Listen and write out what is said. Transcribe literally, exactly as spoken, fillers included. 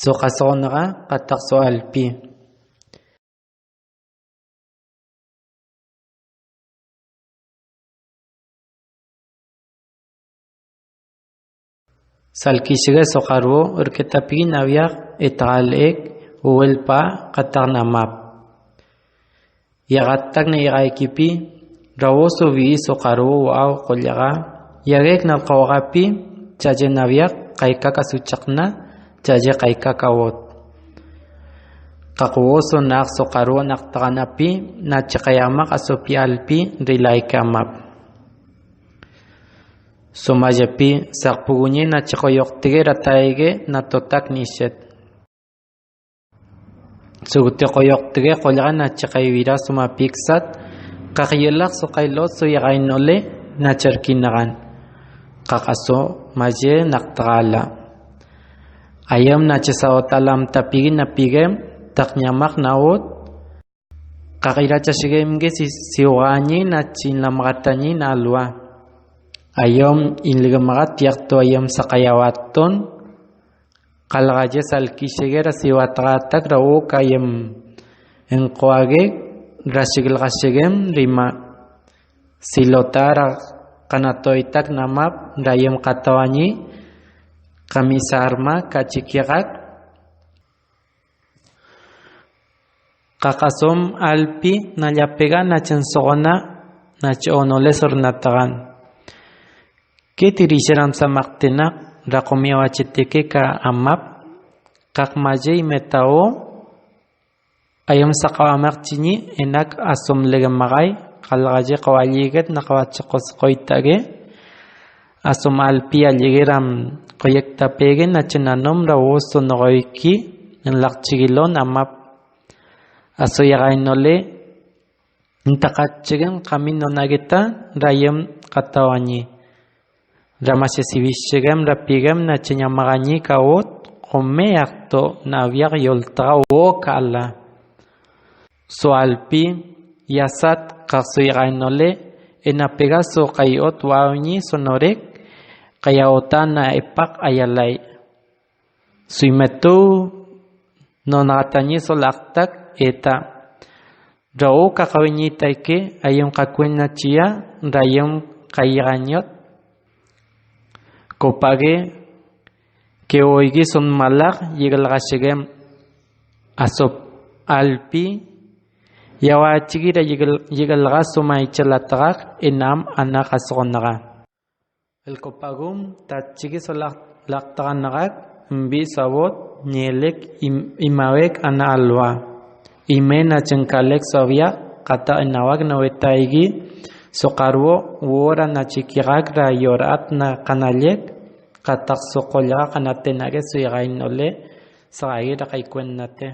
so qasoxonaxa qataq so alpi. Salquishegue so qaruo' rquetapigui naviaq, etaxale'ec, uelpa qataq namap. Yaxattac na ixaiquipi, ra huo'o so vi'i so qaruo' hua'au qollaxa, yaxaguec na lqauaxapi, cha'aye naviaq qaicac asuchaqna, cha'aye qaicac auot. Qaq huo'o so naax so qaruo' naqtaxanapi, nache qaiamaq asopi alpi ri laique amap. So mayepi saqpuguñe nache qoyoqtegue ra taigue natotac nishet. Sugute qoyoqtegue qollaxa nache qaivira so mapicsat, qaq yelaq so qailot so yaxainole nache rquinaxan. Qaq aso maye naqtaxala'. Ayem nache saotalamtapigui napiguem taq ñamaq naot, qaq irachasheguemgue si, siuxaañi nache inlamaxatañi naalua. Ayem inliguemaxat yaqto ayem saqaiauaton, qalaxaye salquishegue ra siuataxatac ra huo'o ca ayem nquague ra shiguilxasheguem rima. Silota ra qanatoitac namap ra ayem qatauañi, qamisarma cachiquiaxac. Qaq asom alpi nallapega nache nsoxona nache onole so rnataxan. Quetirishera nsamaqtenaq ra qomiauacheteque ca amap, qaq maye imetao, ayem saqauamaqchiñi enac asom leguemaxai, qalaxaye qaualliiguet na qauachoqosqoitague. Asom alpi allegue ra qoyectapegue nache nanom ra huo'o so noxoiqui nlaqchiguilon amap. Aso yaxainole ntaqatcheguem qami nonagueta ra ayem qatauañi. Ra mashe sivisheguem ra piguem nache ñamaxañi ca uot, qome yaqto naviaq yoltaxa huo'o ca ala. So alpi yasat qaq so yaxainole enapega so qaiot hua'auñi so norec, qaiaota na epaq ayalai. So imetu nonaxatañi so laqtac eta ra huo'o ca qaueñitaique ayem qacuenachia ra ayem qaiaxañot. Copague que huoigui so nmalaq yiguilxasheguem. Aso alpi yahuaichigui ra yiguil, yiguilxa so maichalataxac enam ana qasoxonaxa. Lcopagum tatchigui so laq, laqtaxanaxac nvi so auot ñelec im, imauec ana alua. Ime nache ncalec so aviaq qataq enahuac na huetaigui so qaruo' huo'o ra nachiquiaxac ra yoraat na qanallec qataq so qollaxa qanatenague so yaxainole saxaigui ra qaicuennate.